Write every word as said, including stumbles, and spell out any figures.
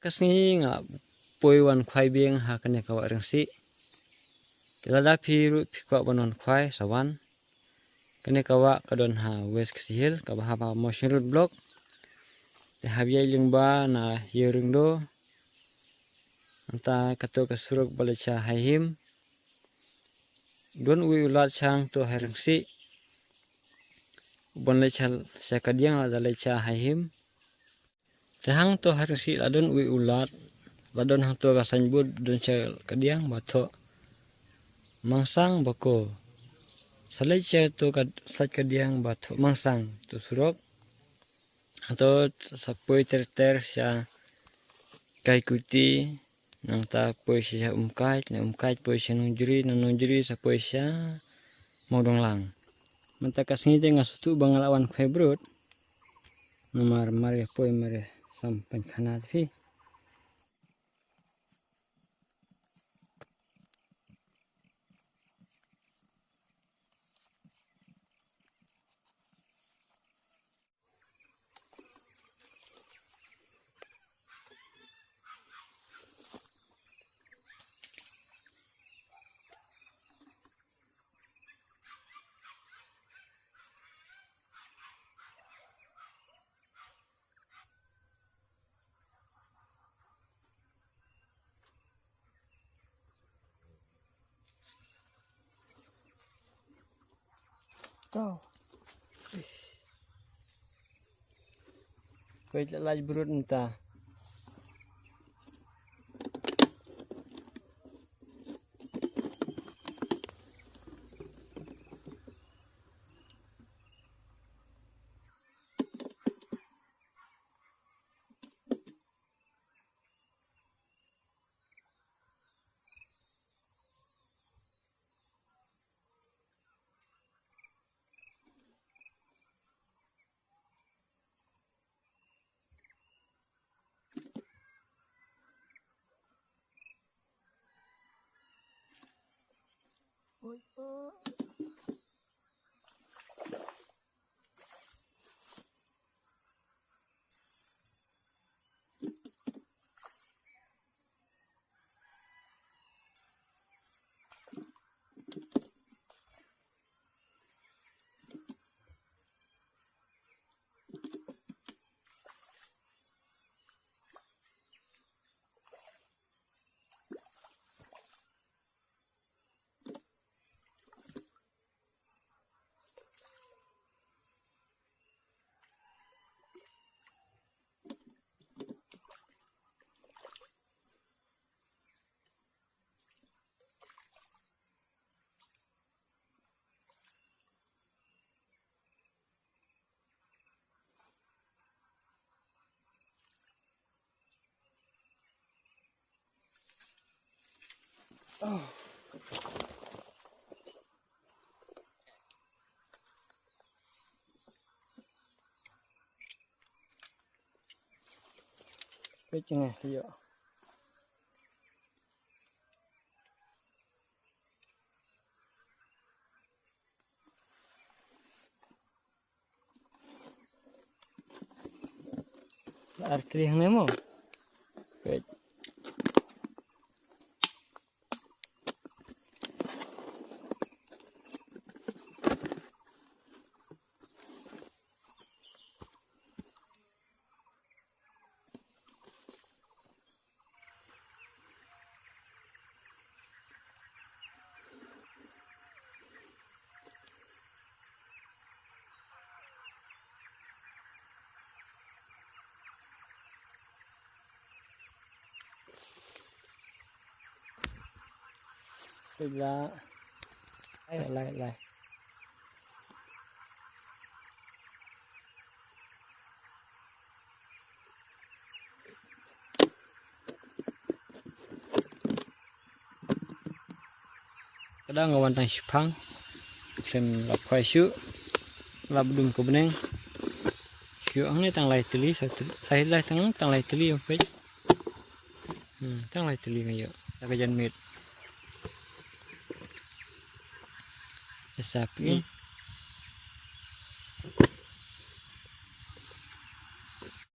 Ka sngi nga la poi wan khwai biang ha kane ka wah Rynsieh. Te lada phi ruh phi kwah ban wan khwai sa wan. Kane ka wah ka don ha West Khasi Hills, kaba hap ha Mawshynrut Block. Te hap ïaid lyngba na Ïewryndaw. Nangta kato ka surok ba leit sha Haihim. Don uwei u lad sha hangto ha Rynsieh. Ban leit sha, sha Kadiang lada leit sha Haihim. Te hangto ha Rynsieh la don uwei u lad, la don hangto ka signboard don sha Kadiang ba thoh Mangsang ba ko. Sa leit sha to ka sait Kadiang ba thoh Mangsang to surok. Hangto sa poi ter ter sha Kaikuti, nangta poi sha Umkait, na Umkait poi sha Nongjri, na Nongjri sa poi sha Mawdonglang. Mynta ka sngi te nga sngewthuh ba nga la wan khwai brut. Namar mar ïa poi mar ïa sam pynkhana te phi. To. Peit la lait brut mynta. Peit nga ïoh. Ar tylli hangne mo. Peit. Peit la. Lai, lai, lai. Ka dang nga wan tang shiphang. Khlem la phai shuh. La bdum ka bneng. Shuh hangne tang lai tylli, sa tylli, lai, lai tang, tang lai tylli, peit. Hmm, tang lai tylli nga ïoh. La ka jan miet. Esa phi. Hmm.